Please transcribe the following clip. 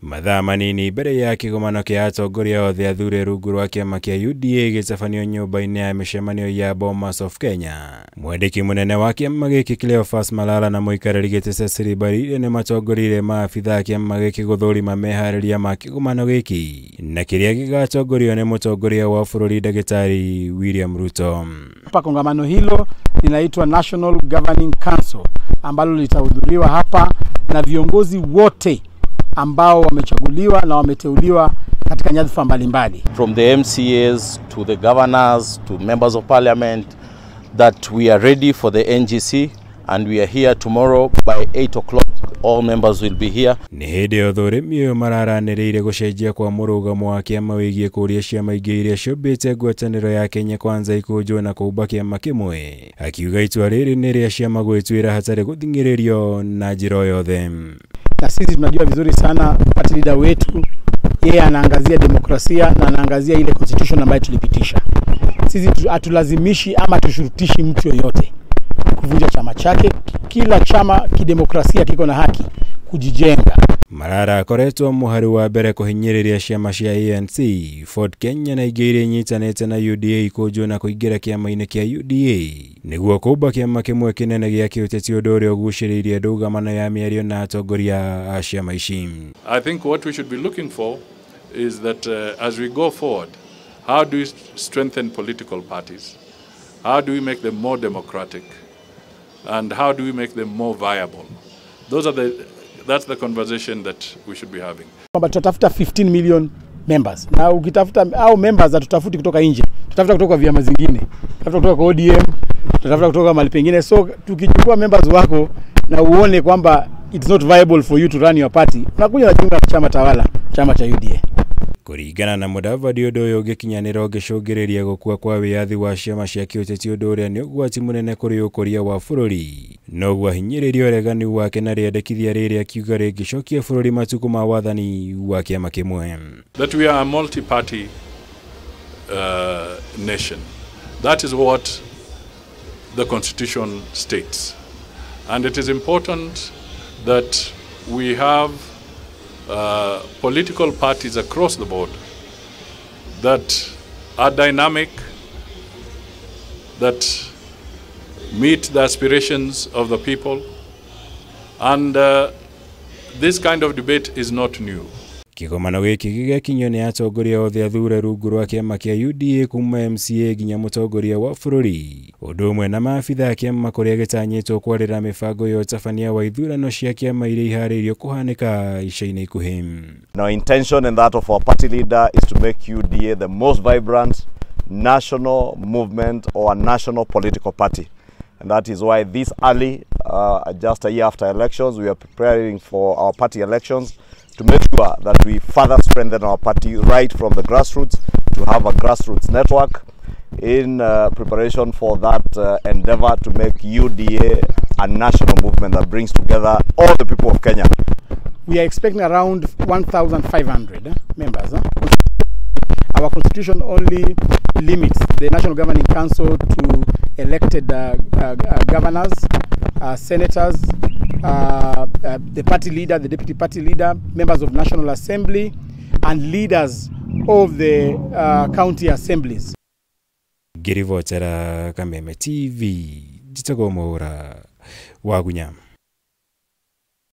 Mathaa manini mbere ya kĩgomano kĩa atongoria othe athure rungu rwa kĩama kĩa UDA gĩtabanio nyũmba-inĩ ya mĩcemanio ya Bomas of Kenya. Mwandĩki mũnene wa kĩama gĩkĩ Cleophas Malala na mũikarĩri gĩtĩ Cecily Mbarire nĩmatongoririe maabitha a kĩama gĩkĩ gũthũrima meharĩria ma kĩgomano gĩkĩ na kĩrĩa gĩgatongorio nĩ mũtongoria wa bũrũri Ndagĩtarĩ William Ruto. Hapa kongamano hilo linaitwa National Governing Council ambalo litahudhuriwa hapa na viongozi wote ambao wamechaguliwa na wameteuliwa katika nyadhifa mbalimbali. From the MCAs to the governors to members of parliament, that we are ready for the NGC and we are here tomorrow by 8 o'clock. All members will be here. Nĩ hĩndĩ ĩyo thũrĩmi ũyũ mararanĩrĩire gũcenjia kwa mũrũgamo wa kĩama wĩgiĩ kũũria ciama ingĩ iria ciũmbĩte ngwatanĩro ya Kenya Kwanza ikũnjwo na kũũmba kĩama kĩmwe. Akiuga itua rĩrĩ nĩ rĩa ciama gwĩtuĩra hatarĩ gũthing'ĩrĩrio na njĩra o yothe. Na sisi tunajua vizuri sana party leader wetu yeye anaangazia demokrasia na anaangazia ile constitution ambayo tulipitisha. Sisi hatulazimishi ama tushurutishi mtu yoyote kuvunja chama chake. Kila chama kidemokrasia kiko na haki kujijenga. Malala akoretwo mũhari wa mbere kũhinyĩrĩria ciama cia ANC, Ford Kenya na ingĩ iria inyitanĩte na UDA ikũnjwo na kũingĩra kĩama-inĩ kĩa UDA nĩguo kũũmba kĩama kĩmwe kĩnene gĩa kĩũteti, ũndũ ũrĩa ũgucĩrĩirie ndũgamano ya mĩario na atongoria a ciama ici. I think what we should be looking for is that as we go forward, how do we strengthen political parties? How do we make them more democratic? And how do we make them more viable? That's the conversation that we should be having. Kwamba tutatafuta 15 million members. Na ukitafuta au members hatutafuti kutoka nje, tutafuta kutoka vyama zingine, tutafuta kutoka kwa ODM, tutafuta kutoka mahali pengine. So tukichukua members wako na uone kwamba it's not viable for you to run your party, unakuja na jiunga na chama tawala, chama cha UDA. Kũringana na Mudavadi, ũndũ ũyũ ũngĩkinyanĩra ũngĩcũngĩrĩria gũkua kwa wĩyathi wa ciama cia kĩũteti, ũndũ ũrĩa nĩ ũgwati mũnene kũrĩ ũkũria wa bũrũri. Noguo ahinyĩrĩria ũregani wake na rĩendekithia rĩrĩ akiuga rĩngĩcokia bũrũri matukũ ma wathani wa kĩama kĩmwe. That we are a multi-party nation. That is what the constitution states. And it is important that we have political parties across the board that are dynamic, that meet the aspirations of the people, and this kind of debate is not new. Kĩgomano gĩkĩ gĩgakinyio nĩ atongoria othe athure rungu rwa kĩama kĩa UDA kuma MCA nginya mũtongoria wa bũrũri, ũndũ ũmwe na maabitha a kĩama kũrĩa gĩtanyĩtwo kwarĩra mĩbango ya ũtabania wa ithurano cia kĩama iria iharĩirio kũhanĩka ica-inĩ ikuhĩ. Our intention and that of our party leader is to make UDA the most vibrant national movement or a national political party. And that is why this early, just a year after elections, we are preparing for our party elections to make sure that we further strengthen our party right from the grassroots, to have a grassroots network in preparation for that endeavor to make UDA a national movement that brings together all the people of Kenya. We are expecting around 1,500 members. Our constitution only limits the National Governing Council to elected governors, senators, the party leader, the deputy party leader, members of National Assembly, and leaders of the county assemblies. Ngĩribotera Kameme TV, njĩtagwo Mwaũra wa Gunya.